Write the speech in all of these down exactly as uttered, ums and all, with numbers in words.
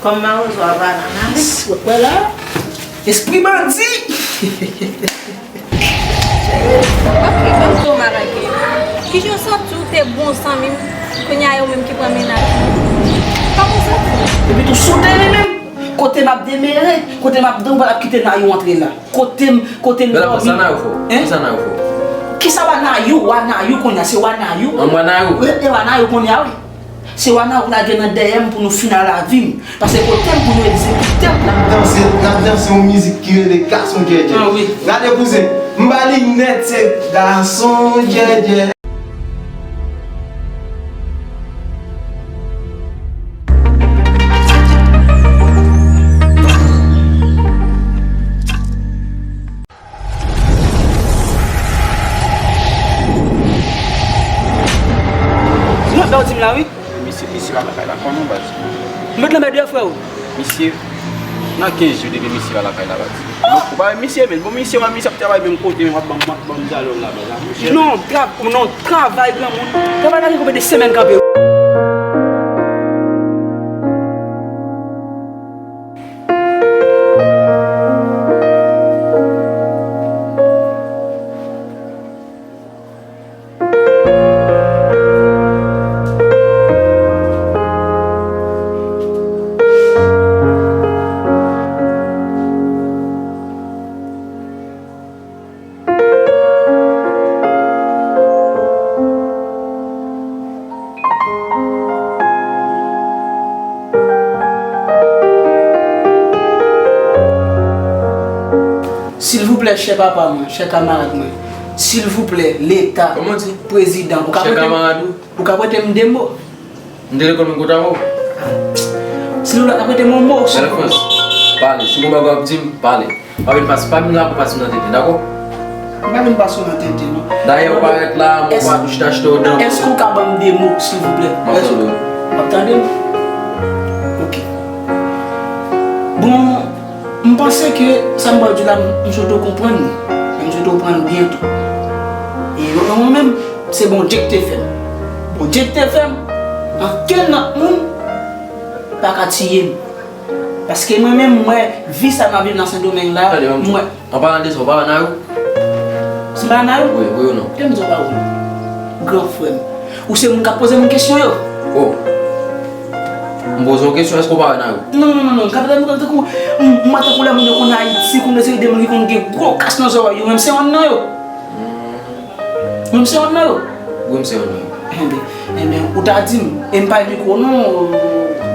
Ban m mawozo a bananas. Wè, wè la. Espri bandi. Ok, ban m di w yon bagay. Kijan w santi w te bon zanmi m, kounye a yo menm ki pran mennaj ou? Kòman w santi w? Epi tou sou teren menm, kote m ap demere, kote m ap, ou pa t ap kite Nayou antre la. Kote m, kote m dòmi. Sa Nayou fè w? Hein? Sa Nayou fè w? Kisa wa Nayou, wa Nayou kounye a, se wa Nayou. An wa Nayou? Wi, e wa Nayou kounye a, wi. Se wa Nayou k lage nan dèyè m pou nou fin a lavi m. Paske kote m pou nou egzekite m. N ap danse, n ap danse yon mizik ki rele Gason Djèdjè. Ah, wi. Gade kouzen, m ba li nèt, se Gason Djèdjè. Yon bagay w di m la, wi. Misye, misye pa lakay la, konnen w baz. M met lanmède, freo. Misye, nan kenz jou depi misye pa lakay la, baz. Ou pa wè misye, men bon, misye, wè misye ap travay menm kote, men w ap ban m, w ap ban m dyalòg la, baz. Misye. Non, tra-, non, travay, granmoun. Travay la gen konbyen de semèn kanpe? Silvouplè, chè papa mwen, chè kamarad mwen, silvouplè, Leta, kòman w di? Prezidan, ou ka prete m, ou ka prete m de mo? M te lekòl, mwen kontan avè w. Si nou la, ka prete m yon mo, si Bèl Frans, pale. Si gon bagay w ap di m, pale. Pa vin pas, pa vin la pou pase m nan tenten, dakò? M pa vin pase w nan tenten, non. Dayè, ou parèt la, mwen pa touche tache to dan. Èske w ka ban m de mo, silvouplè? M ap tande w. W ap tande m? Ok. Bon, m panse ke sa m pral di la, m, m sot konprann li. M sot konprann byen tou. E mwen menm, se Bondye ki te fè m. Bondye ki te fè m. Ankenn lòt moun pa ka tiye m. Paske mwen menm, m wè vi sa m ap viv nan Sendomeng la, m wè. An palan de sa, ou pa wè Nayou? Si m pa Nayou? Wi, wi ou non? Kè m di w pa wè. Gran frè m. Ou se moun k ap poze moun kesyon yo. Oh. M poze w kesyon, èske ou pa wè Nayou? Non, non, non, non. Kapitèn, m tankou, m, m tankou lè moun yo konn Ayiti, konn se de moun ki konn gen gwo kas nan zòrèy yo, men m se yonn nan yo. Hmm. Mwen m se yonn nan yo. Wi, m se yonn nan yo. Enben, enben, ou ta di m, e m pa gen mikwo non.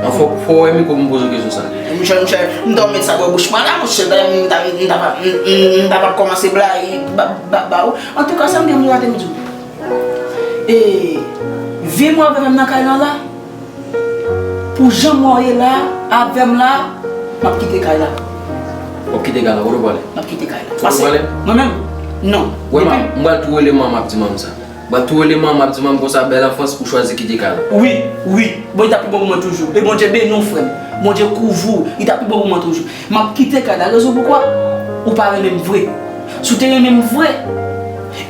An fò, fò w wè mikwo pou m poze w kesyon sa. Monchè, monchè, m ta met sa bò bouch mwen la, monchè, m ta, m ta, m ta, m ta pa kòmanse blayi ba, ba, ba ou. Antouka, sa m gen pou m te di w. E, vye mwen avè m nan kay lan la. Pou jan mwen ye la, avè m la, m ap kite kay la. W ap kite kay la, kote w prale? M ap kite kay la. Kote w prale? Mwen menm, non. Wè, depi m pral tou rele manman m ap di manman m sa. M pral tou rele manman m ap di manman m konsa, Bèl Anfans, ou chwazi kite kay la. Wi, wi. Bon, li t ap pi bon pou mwen toujou. E Bondye beni w, frè m. Bondye kouvri w. Li t ap pi bon pou mwen toujou. M ap kite kay la. Rezon poukwa? Ou pa renmen m vre. Si w te renmen m vre,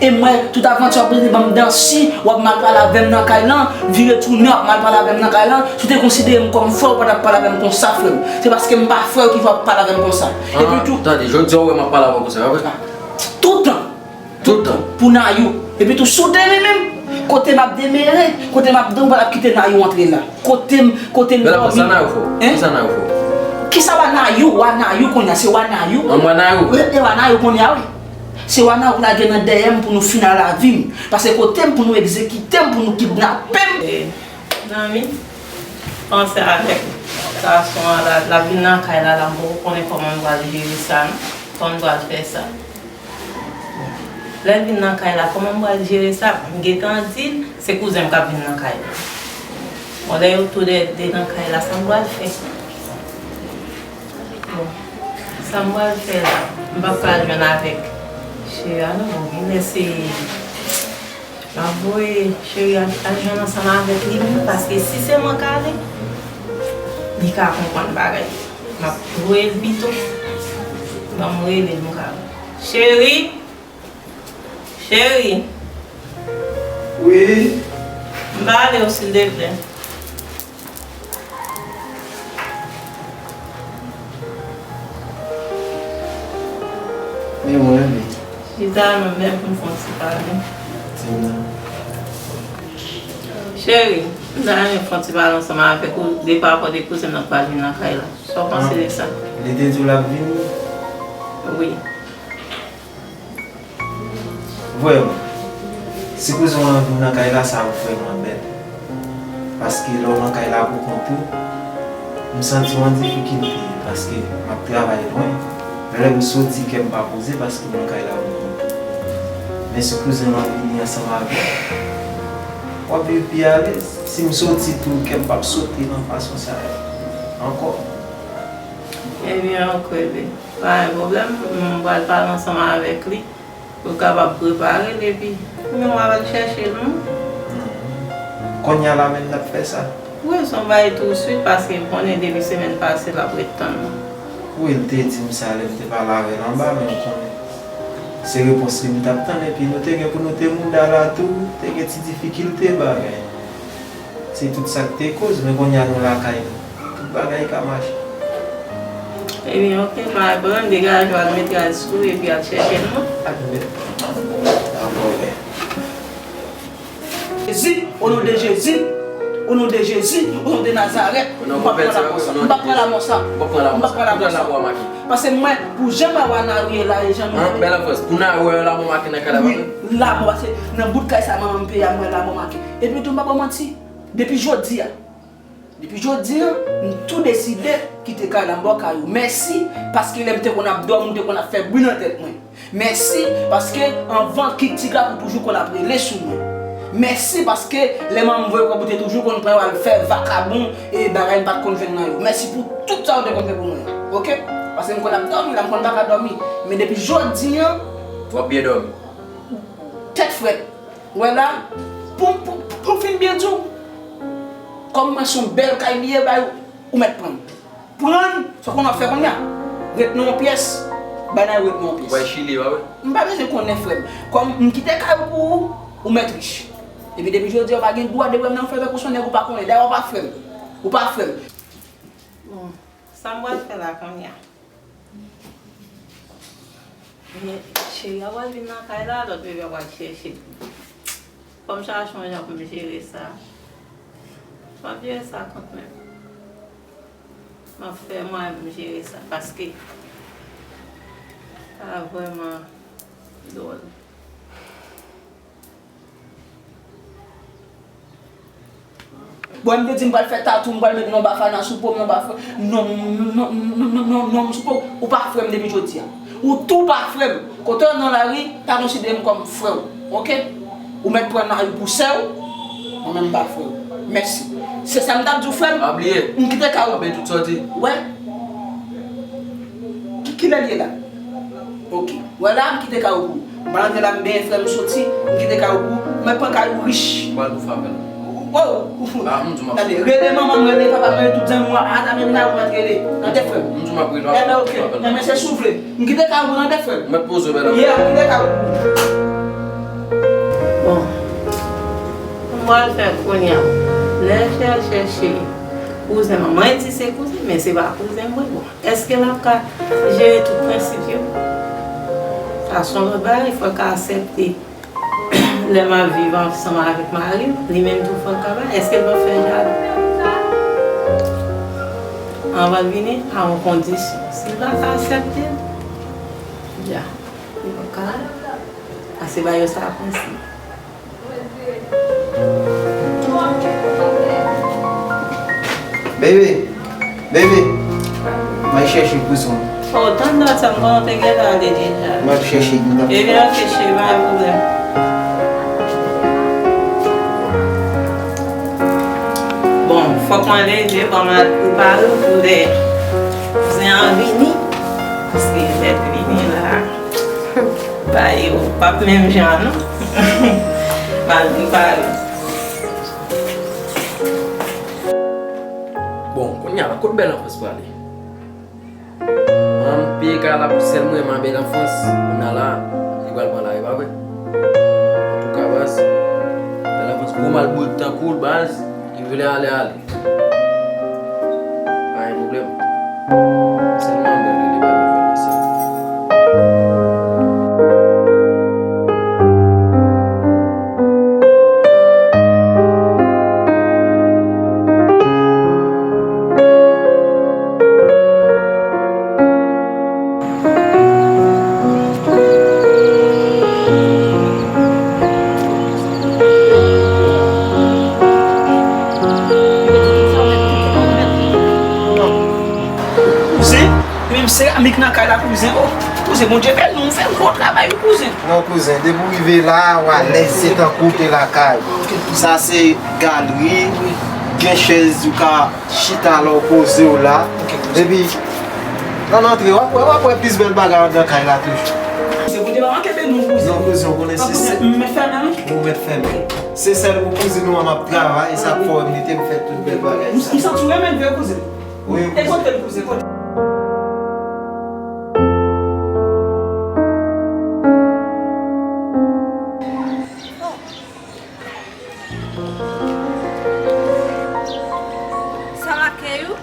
e m wè tout avanti w ap rete ban m dansi, w ap mal pale avè m nan kay lan, vire tounen w ap mal pale avè m nan kay lan, si w te konsidere m kòm frè w, ou pa t ap pale avè m konsa, frè m. Se paske m pa frè w ki fè w ap pale avè m konsa. Epi tou. Tande, jodi a w wè m ap pale avè w konsa, pa vre? Toutan. Toutan. Pou Nayou. Epi tou, si w te renmen m, kote m ap demere, kote m ap dòmi, ou pa t ap kite Nayou antre la. Kote m, kote m dòmi. Bèl Anfans, sa Nayou fè w? Hein? Sa Nayou fè w? Kisa wa Nayou, wa Nayou kounye a, se wa Nayou. An wa Nayou? Wi, e wa Nayou kounye a, wi. Se wa Nayou k lage nan dèyè m pou nou fin a lavi m. Pase kote m pou nou egzekite m, pou nou kidnape m. E, zanmi, panse avèk gason an la, l ap vin nan kay la, la, m poko konnen kòman m pral jere sa, non. Kòman m pral fè sa. Lè l vin nan kay la, kòman m pral jere sa? M gentan di l, se kouzen m k ap vin nan kay la. Bon, lè yo toulède nan kay la, sa m pral fè? Bon, sa m pral fè la? M p ap ka al jwenn avèk cheri a, non, bon, vin eseye. M ap voye cheri a al jwenn ansanm avèk li menm, paske si se mwen k ale, li ka konprann bagay. M ap voye l pito. Ban m rele l, m ka. Cheri! Cheri! Wi? M pale w, silteplè. Men mwen, men. Li ta renmen m pou m fè yon ti pale. Di m non. Cheri, m ta renmen fè yon ti pale ansanm avèk ou de pa rapò de kouzen m nan k pral vin nan kay la. Sa w panse de sa? Li te di w l ap vini? Wi. Vrèman, si kouzen w lan vin nan kay la, sa ap vrèman bèl. Paske lè w nan kay la pou kont ou, m santi w an difikilte, paske m ap travay lwen. Lè m soti, kè m pa poze, paske m nan kay la pou kont ou. Men si kouzen w lan vini ansanm avè w, w ap viv pi alèz. Si m soti tou, kè m p ap sote nan fason sa yo ankò. Ebyen, ok, bebe. Pa gen pwoblèm, m pral pale ansanm avèk li pou l kapab prepare l, epi mwen m al chèche l, non. Kounye a la menm n ap fè sa? Wi, se yon bagay touswit, paske m konnen depi semèn pase l ap ret tann mwen. Wi, l te di m sa lè m te pale avè l anba, men w konnen se repons li m t ap tann, epi nou te gen pou nou te mouda la tou, te gen ti difikilte bagay. Se tout sa k te koz, men kounye a nou lakay nou. Tout bagay ka mache. Ebyen, ok, pa gen pwoblèm, degaje w al mete al sou epi al chèche l non. Dakò, bè. Jezi, o non de Jezi, o non de Jezi, o non de Nazarèt, m p ap pran lanmò sa, m p ap pran lanmò sa, m p ap pran lanmò sa. Paske mwen, pou jan bagay la ye la, e jan nou ye. Bèl anfans, pou n a wè lanmò make nan kay la. Wi, lanmò, paske nan bout kay sa manman m peye a, mwen lanmò make. Epi tou, m pa ba w manti, depi jodi a, depi jodi a, m tou deside kite kay la, m ba w kay ou. Mèsi, paske lè m te konn ap dòmi, ou te konn ap fè bri nan tèt mwen. Mèsi, paske anvan kit ti gras ou toujou konn ap rele sou mwen. Mèsi, paske lè manman m voye kòb ou te toujou konn pran yo al fè vakabon e bagay m pa t konn jwenn nan yo. Mèsi pou tout sa ou te konn fè pou mwen. Ok? Paske m konn ap dòmi la, m konn pa ka dòmi. Men depi jodi a, w ap byen dòmi. Tèt frèt. Ou wè la, pou, pou, pou m fin byen di w, kòm mwen se yon bèl kay li ye bay ou, ou mèt pran l. Pran l, sa w konn w ap fè kounye a? Ret nan yon pyès, bannay ret nan yon pyès. Ou bay Chili, pa vre? M pa bezwen konnen, frè m. Kòm m kite kay ou pou ou, ou mèt rich. Epi depi jodi a, ou pa gen dwa de wè m nan fè avèk ou se yon nèg ou pa konnen. Dayè, ou pa frè m. Ou pa frè m. Bon, sa m pral fè la kounye a? Men cheri a pral vin nan kay la, lòt bebe a pral chèche l. Fò m chache yon jan pou m jere sa. M ap jere sa kanmenm. M ap fè mwayen pou m jere sa, paske sa vrèman dwòl. Bon, m te di m pral fè tatou, m pral met non Bafana sou po m, non Bafa-, non, non, non, non, non, non, non, sou po. Ou pa frè m depi jodi a. Ou tou pa frè m. Kote w nan lari, pa konsidere m kòm frè w, ok? Ou mèt pran lari pou sè w, mwen menm m pa frè w. Mèsi. Se sa m t ap di w, frè m. Pa bliye. M kite kay ou. Pa bliye tout sa w di. Wè. Ki, kilè l ye la? Ok. Wè la, m kite kay ou pou ou. M pral antre la, m benyen frè m, m soti, m kite kay ou pou ou. Mwen pran kay ou rich. Ou pral pou favè l. Oh! Ah, m di w m ap... Tande, rele manman m, rele papa m, rele tout zanmi w, ata menm la ou mèt rele. Tande frè m. M di w m ap rele. Enben, ok. Enben, se si w vle. M kite kay ou pou tande frè m. Mèt poze w, bèl. Yeah, m kite kay ou pou ou. Bon. M pral fè kounye a. Lè chèche kouzen mwen. Mwen di se kouzen, men se pa kouzen mwen. Bon. Èske l ap ka jere tout prensip yo? Sa se yon lòt bagay, fò l ka aksepte lè m ap viv ansanm avèk mari m, li menm tou fò l ka bay. Èske l p ap fè jalou? Anvan l vini, a yon kondisyon. Si l pa ka aksepte l, dja, li p ap ka bay. Pase bagay yo sa prensip. Bebe, bebe, m al chèche kouzen w. Oh, tann dat sa, m konnen w te gentan ale deja. M al chèche li la. Ebyen, ok, cheri, pa gen pwoblèm. Bon, fòk mwen leve, ban m al prepare pou lè kouzen an vini. Paske lè l vini la, bagay yo p ap menm jan, non. M al prepare. Bon, kounye a la, kot Bèl Anfans prale? An, m peye kay la pou sèl mwen, m a Bèl Anfans. Kounye a la, li pral pran lari, pa vre? Antouka, baz, Bèl Anfans gwo mal boul tankou l, baz. Li vle ale, ale. Pa gen pwoblèm. Sèlman mwen rele pa vin mesye. Seramik nan kay la, kouzen. Oh, kouzen, Bondye beni w, ou fè yon bon travay, wi, kouzen. Non, kouzen, depi w rive la, w alèz, se tankou w te lakay. Sa se galri, gen chèz ou ka chita la, w poze w la. Epi, nan antre, w ap wè, w ap wè plis bèl bagay anndan kay la toujou. Se Bondye pa manke beni w, kouzen. Non, kouzen, w konnen se sèl. M mèt fèmen, wi. Ou mèt fèmen. Se sèl pou kouzin ou an m ap travay, e sa k fè w envite m fè tout bèl bagay sa. M santi w renmen l vre, kouzen. Wi, wi. E kote l, kouzen, kote? Sa make yo?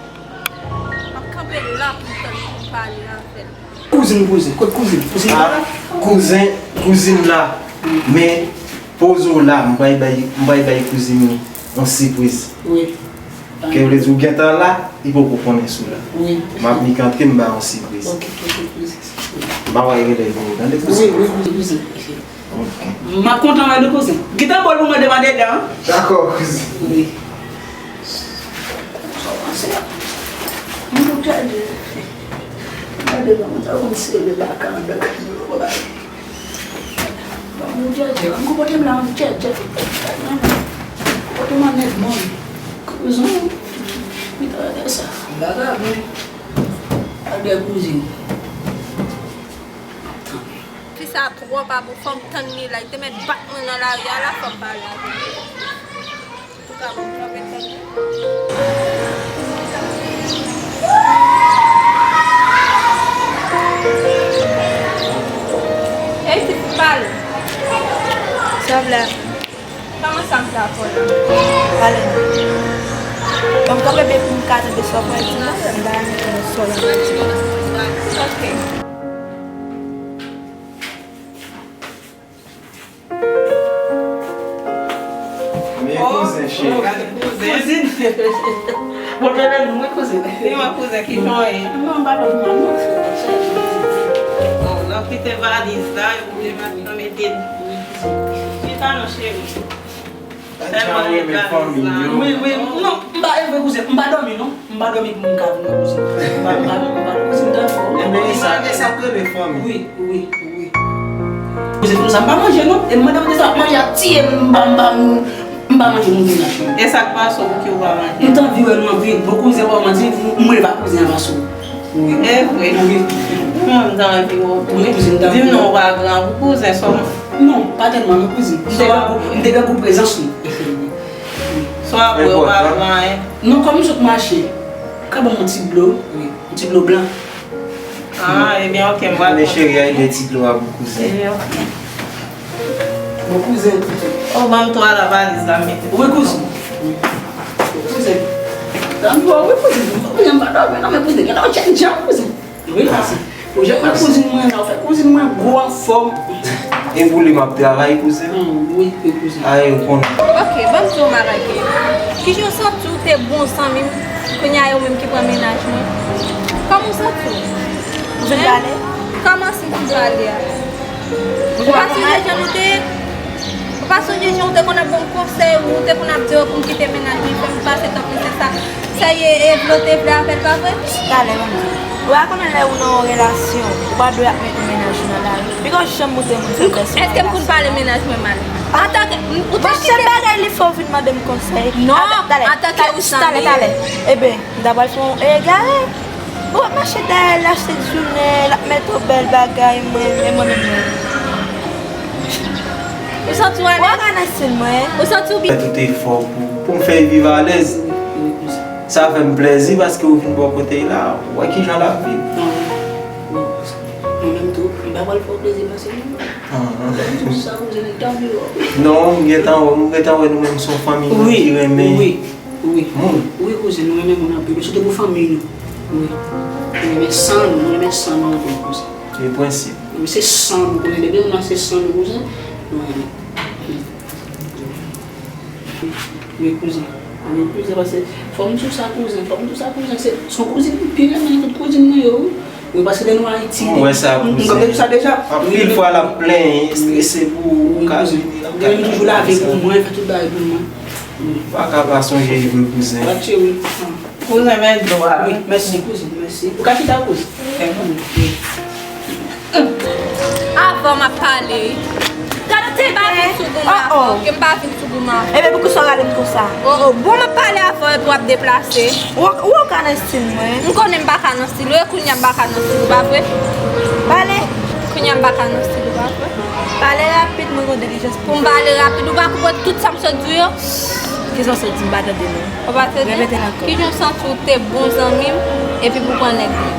M ap kanpe la pou m tann pou m pale avè l. Kouzin, kouzen, kot kouzin? Kouzin pa la? Kouzen, kouzin la. Men, poze w la, m pral bay, m pral bay kouzin ou yon sipriz. Wi. Ke vle di ou gentan la, li poko konnen si w la. Wi. M ap nik antre, m ba yon sipriz. Ok, ok, ok, kouzen. M pa wè genlè l pou ou, tande kouzen? Wi, wi, wi, kouzen. Ok. M ap kontan wè nou, kouzen. Gentan bò l pou mwen devan dedan. Dakò, kouzen. Wi. Sa w panse a? M tou tèt. Gade kòman sa konn sere baka anndan kay yo. Ban m yon djèdjè, ban m konpòte m la yon djèdjè. Konpòte m annèt, mòn. Kouzon, mi ta gade sa. Vagabon. Gade kouzin. Fi sa twò pa bon, fò m tann li la. Li te mèt bat mwen nan lari a la, fò m pale avè l. Antouka, bon, kanpe tann. Ey, ti fi, pale. Sa w vle avè m? Kòman sa m fè avè w la? Pale non. Ban m kanpe byen pou m ka tande sa w pral di m nan, m ta renmen konnen sa w gen pou di m. Ok. Men kouzen cheri. Kouzin. Bon, tande nou, wi, kouzin. Wi, mwen, kouzen, ki jan w ye? Non, m pa lòt mwen, non. Oh, lè w kite valiz la, yo ouvri valiz la, mete l. Chita non, cheri. Tèlman renmen fanmi yo. Wi, wi. Non, m pa, e vre, kouzen, m pa dòmi, non. M pa dòmi pou m ka vin wè kouzen. M pa, m pa, m pa, kouzen, m ta fò. Ebyen, e sa, e sa k rele fanmi. Wi, wi, wi. Kouzen, kouzen, m pa manje, non. E m mande, mande sa, manje ap tiye m, m pa, m pa, m pa manje moun mennaj mwen. E sa k pase w pou ki w pa manje? M t anvi wè nou anpil. Bon, kouzen, pa w manti, m, m reve ak kouzen an pase w. Wi. E vre? Wi. Mwen, m t anvi wè w tou. Wi, kouzen, m t anvi wè w. Di m non, w pa gran pou kouzen, sòm. Non, pa tèlman, non, kouzen. M te grangou, m te grangou prezans nou. Swa vre ou pa vle anyen. Non, kòm m sot mache, ka ban m yon ti dlo, wi, yon ti dlo blan. Ah, ebyen, ok, m pral. Men cheri, ay de ti dlo a pou kouzen. Ebyen, ok. Bon, kouzen. Oh, ban m twa la valiz la, mete. Wi, kouzen. Kouzen. Tann bò, wi, kouzen. Kouzen, m pa dòmi, non, men kouzen, gen lè w tchèk jan, kouzen. Wi, la se. Ou jwenn kouzin mwen la, ou fè kouzin mwen gwo anfòm. E boule m ap travay, kouzen? Hmm, wi, wi, kouzen. Ay, ou konnen. Ok, ban m di w yon bagay, Kevin. Kijan w santi w te bon zanmi m, kounye a yo menm ki pran mennaj mwen? Kòman w santi w? Ou vin pale? Kòman si m vin pale a? Ou pa sonje jan nou te ye? Ou pa sonje jan ou te konn ap ban m konsèy, ou te konn ap di yo pou m kite mennaj mwen, fè m pase tan prinsès la. Sa ye, Evlo te vle avè l, pa vre? Talè, ban m di w. Ou pa konnen lè ou nan yon relasyon, ou pa dwe ap mete mennaj ou nan lari. Piga w janm montre moun feblès ou nan relasyon. Èske m konn pale mennaj mwen mal? Antanke, ou ta kite. Bon, se bagay li fè w vin mande m konsèy. Non, antanke ou zanmi. Talè, talè. Eben, m ta pral fè yon egare. Ou ap mache dèyè l, achte jounen, l ap mete w bèl bagay, mwen, men mwen menm non. Ou santi w alèz? Ou pa ka nan estil mwen. Ou santi w byen? Fè tout efò pou, pou m fè l viv alèz. Sa fè m plèzi paske ou vin bò kote l la, ou wè kijan l ap viv. Mwen menm tou, m pa pral fè w plezi pase non. Ah. Mwen menm tou sa, kouzen, m ta vle wè w. Non, m gentan wè, m gentan wè nou menm se yon fanmi nou ki renmen. Wi, wi. Wi. Moun. Wi, kouzen, nou renmen moun anpil. Sitou pou fanmi nou. Wi. Nou renmen san nou, nou renmen san nou anpil, kouzen. E prensip. Wi, se san nou, kouzen. Depi moun nan se san nou, kouzen, nou renmen. Wi, kouzen. Wi, kouzen, paske fò m di w sa, kouzen. Fò m di w sa, kouzen. Se, se yon kouzin m pi renmen nan tout kouzin mwen yo, wi. Wi, paske lè nou Ayiti, m, m konn di w sa deja. Anpil fwa, l ap plenyen, estrese pou ou, ka vini, l ap gade. Li toujou lave pou mwen, fè tout bagay pou mwen. Ou pa ka pa sonje l vre, kouzen. Wi, cheri. Kouzen, men dlo a. Wi, mèsi, kouzin, mèsi. Ou ka chita, kouzin. Avan m ap pale. Gade, te ba vin sou gouman avan, ke m pa vin sou gouman avan. Ebyen, poukisa w rale m konsa? Oh, oh, bon, m ap pale avan epi w ap deplase. Ou, ou ka nan estil mwen. M konnen m pa ka nan estil ou, e kounye a m pa ka nan estil ou, pa vre? Pale. Kounye a m pa ka nan estil ou, pa vre? Pale rapid, mwen gen dilijans pou m pale rapid, ou pa konprann tout sa m sot di w yo? Kisa w sot di m pa tande non? Ou pa tande? Repete l ankò. Kijan w santi w te bon zanmi m, epi pou pran nèg mwen?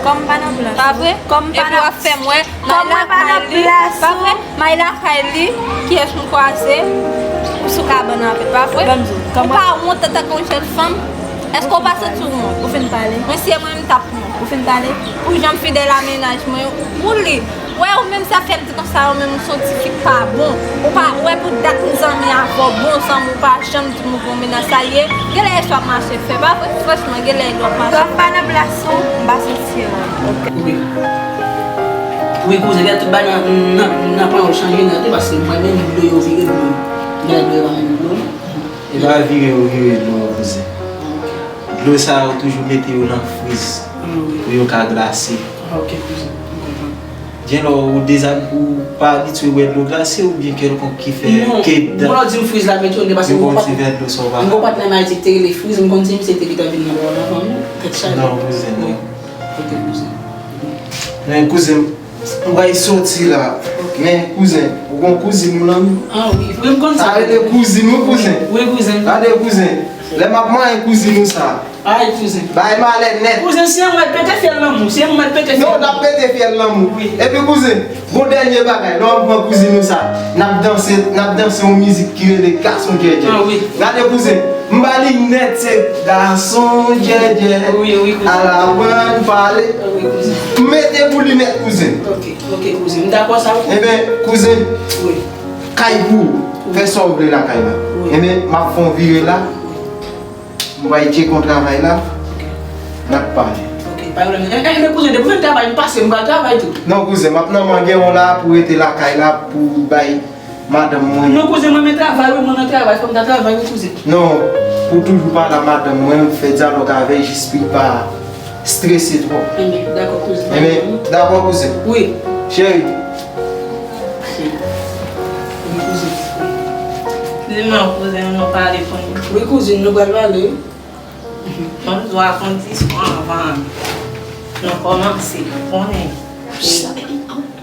Kòm m pa nan plas ou. Pa vre? Kòm m pa nan. Epi w ap fè m wè, m al lakay li. Pa vre? M al lakay li, kiyès m kwaze? Ou sou kabann avè l, pa vre? Ban m di w, ou pa wont antanke yon jèn fanm? Èske w pa santi w wont? Ou fin pale? Mwen, si se mwen, m t ap wont. Ou fin pale? Pou jan m fidèl a mennaj mwen, ou li. Wè, ou menm sa fè m di konsa, ou menm ou se yon ti fi k pa bon. Ou pa, ou wè pou dat m zanmi avè w, bon zanmi, ou pa janm di m ou gon mennaj sa ye. Genlè e sa w ap mache fè, pa vre? Franchman, genlè e lè w ap mache. Kòm m pa nan plas ou, m pa santi anyen. Wi. Wi, kouzen, genlè tout bagay nan, nan, nan pawòl chanje nèt wi, paske mwen menm dlo yo vire dlo. Genlè dlo yo pa menm dlo non. E pa vire yo vire dlo, kouzen. Dlo sa yo toujou mete yo nan friz pou yo ka glase. Ah, ok, kouzen. M konprann. Gen lè ou deza-, ou pa abitye bwè dlo glase oubyen kèlkonk ki fè ke dan. Non, bon, lè w di m friz la, mete yo, paske m gon patnè, m gon patnè m Ayiti ki te rele Friz, m konn se misye te gentan vin nan bò a avan m, tèt chaje. Non, kouzen, non. Ok, kouzen. Men kouzen, m pral soti la. Ok. Men kouzen, ou gon kouzin ou nan men? Ah wi, wi, m konn sa. Sa rele kouzin ou, kouzen? Wi, kouzen. Gade kouzen. Lè m ap manyen kouzin ou sa. Ay, kouzen. Bay malè nèt. Kouzen, si yon mèt pete fyèl lanmou, si yon mèt pete fyèl. Non, n ap pete fyèl lanmou. Wi. Epi kouzen, gon dènye bagay, lè w ap pran kouzin ou sa, n ap danse, n ap danse yon mizik ki rele Gason Djèdjè. Ah, wi. Gade kouzen, m ba li nèt, se Gason Djèdjè. Wi, wi, kouzen. Ala w aprann pale. Ah, wi, kouzen. M mete pou li nèt, kouzen. Ok, ok, kouzen. M dakò sa, wi. Ebyen, kouzen. Wi. Kay pou ou. Fè sa w vle lakay la. Wi. Ebyen, m ap fè yon vire la. Wi. M pral tcheke yon travay la. Ok. N ap pale. Ok, pa pwoblèm. E, e, men kouzen, depi w fin travay, m pase, m pral travay tou. Non, kouzen, m ap nan mwen gen yon la pou rete lakay la, pou bay madanm mwen. Non, kouzen, mwen men travay, wi, mwen nan travay, fò m ta travay, wi, kouzen. Non, pou toujou pale a madanm mwen, fè dyalòg avè l, jis pou l pa strese twòp. Enben, dakò, kouzen. Enben, dakò, kouzen. Wi. Cheri. Wi, kouzen. Di m non, kouzen, nou pale kounye a. Wi, kouzin, nou pral pale. Mwen bezwen rakonte istwa anvan nou kòmanse, ou konnen. Sa,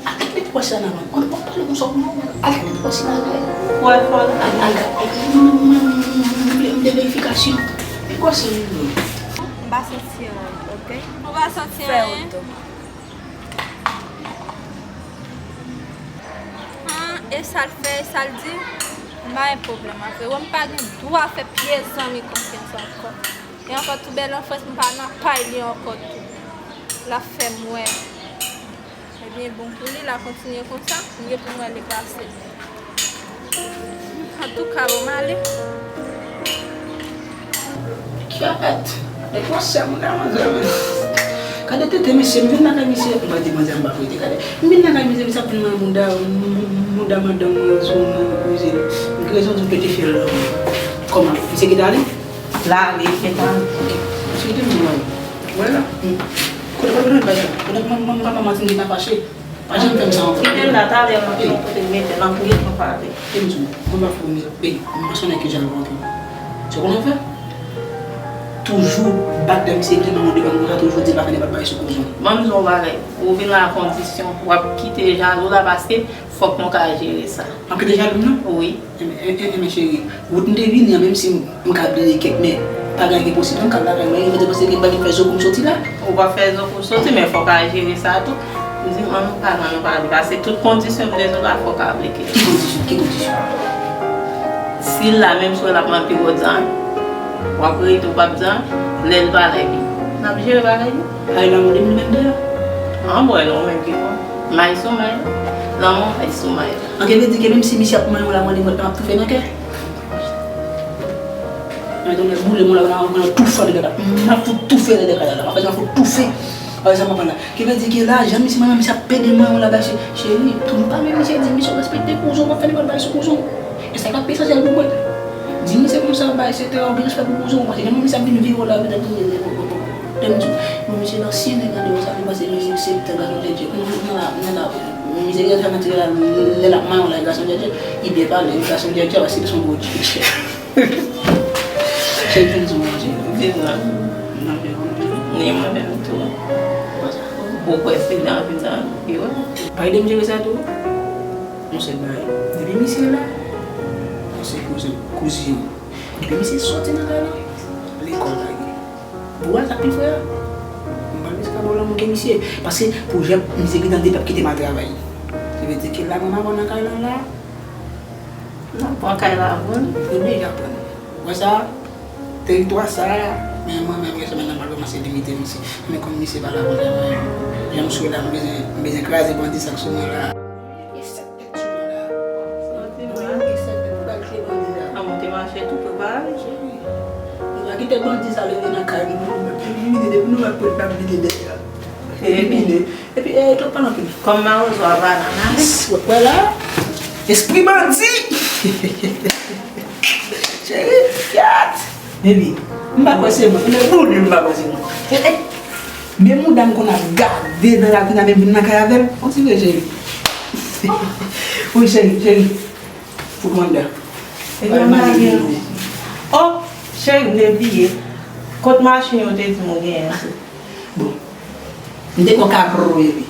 al met pwès la nan men. Ou pale konsa pou mwen. Al met pwès la nan men. Ou al fò la. Al, al, al, m, m, m, m, m, m, m, m, verifikasyon. Pwès la nan men. M pa santi anyen, ok? Ou pa santi anyen? Fè oto. Ah, e sa l fè, e sa l di, m pa gen pwoblèm avè l. Wè, m pa gen dwa fè pye zanmi konfyans ankò. E ankò tou bèl an frans, m pa nan pay li ankò tou. L ap fè m wè. Ebyen, bon pou li, l a kontinye konsa, m gen pou m wè li pase. Antouka, bon, m ale. Kèt! E gwosè mouda manzè, men. Gade tete misye, m vin lakay misye, m pa di manzè m pa prete, gade. M vin lakay misye, misye ap vin mwen mouda, m-, m-, mouda madanm mwen sou mwen, kouzin. M gen rezon di m pete fyèl la. Kòman? Misye kite ale? L ale, kite ale. Ok. Misye kite m di mwen. Wè la. Hmm. Kote, kote, kote, kote, kote, m, m, m pa manti, m gentan fache. Pa janm fè m sa ankò. Kite l la, talè m ap gen yon kote m mete l, antre nou pale. Tande m di w, mwen pa fè w mizè. Ey, m pa sonn ak yon djab ankò. Se konnen w fè? Toujou bat dan misye, epi nan yon devan konsa, toujou di l pa fè nenpòt bagay sou kouzin. Ban m di w yon bagay, ou vin la a kondisyon, w ap kite jalou la, paske fòk nou ka jere sa. M ap kite jalou m nan? Wi. Enben, enben, enben, cheri, wout m te vini an, menm si m, m ka bliye kèk, men pa gen anyen ki posib non, m ka al lakay mwen, mwen te panse ke m pa gen fè zo pou m soti la. Ou pa fè zo pou w soti, men fòk a jere sa tou. M di, ann nou pale, ann nou pale, paske tout kondisyon m te di w la, fòk a aplike. Ki kondisyon? Ki kondisyon? Si l la, menm si w wè l ap mande pi gwo di anyen, w ap rete, w p ap di anyen, lè l pa la, epi n ap jere bagay yo. Ay, lanmou de mil vennde a. An, bon, non, menm ki fò. May sou may. Lanmou, may sou may. An, ki vle di ke menm si misye ap manyen w la, manyen mwen, m ap toufe nan kè. Mwen tonbe boule mwen la, mwen ap toufe anndan kay la. M ap fout toufe anndan kay la. M ap fè, m ap fout toufe. Wè sa m ap la. Ki vle di ke la, jan misye manyen, misye ap pede manyen w la, bagay, cheri, tounen pale misye, di misye respekte kouzin w, pa fè nenpòt bagay sou kouzin w. E sa k ap esansyèl pou mwen. Di misye konsa, bay, etsetera, ou gen respè pou bouzen w, paske jan misye ap vin vire w la, vin ap vin, lè m di w, bon, misye nan syen nèg an deyò sa, li panse mizik se tan gason Djèdjè. Kounye a, kounye a la, misye gen sa nan tire la, lè l ap mayon la, gason Djèdjè, li byen pale, gason Djèdjè, paske se yon gwo Djèdjè. Se tout di manje. Viv la. Nan viv la. Ni mwen menm tou. Ou kwè se nan viv la, pi wè. Pa ede m jere sa tou. Yon sèl bagay. Depi misye la, se kouzin, kouzin. Depi misye soti nan kay la, lekòl la ye. Pou wè sa pi frè a. M pa riske ba w lanmou ke misye. Paske pou jan misye gentan de p ap kite m al travay. Se vle di ke la mwen m ap nan kay la la. Nan pran kay la pou l. Li deja pran. Wè sa? Teritwa sa, men mwen menm rete menm nan m al kòmanse limite misye. Men konn misye pa la konsa mwen. Jan m sou la, m bezwen, m bezwen kraze bandi sa k sou mwen la. Gen sèt tèt sou mwen la. Wi, gen sèt tèt, m pral kle bandi la. A monte mache tou prepare. Cheri, nou va kite bandi sa leve nan kay nou, nou menm, nou vide, depi nou wè pwèt n ap vide dèyè. Epi vide. Epi, eh, twòp pale anpil. Kòm mawozo a banana. Wè la, espri bandi. Cheri, kyèt. Baby, m pa kwè se mwen. Mwen boule, m pa kwè se mwen. Eh, eh. Men mouda m konn ap gade nan latrina, men vin nan kay avè l. On ti vre, cheri. Wi, cheri, cheri. Fout mwen anndan. Epi m lage l. Oh, cheri, m te bliye. Kot machin yo te di m ou genyen an? Bon. M te gon kapro, epi.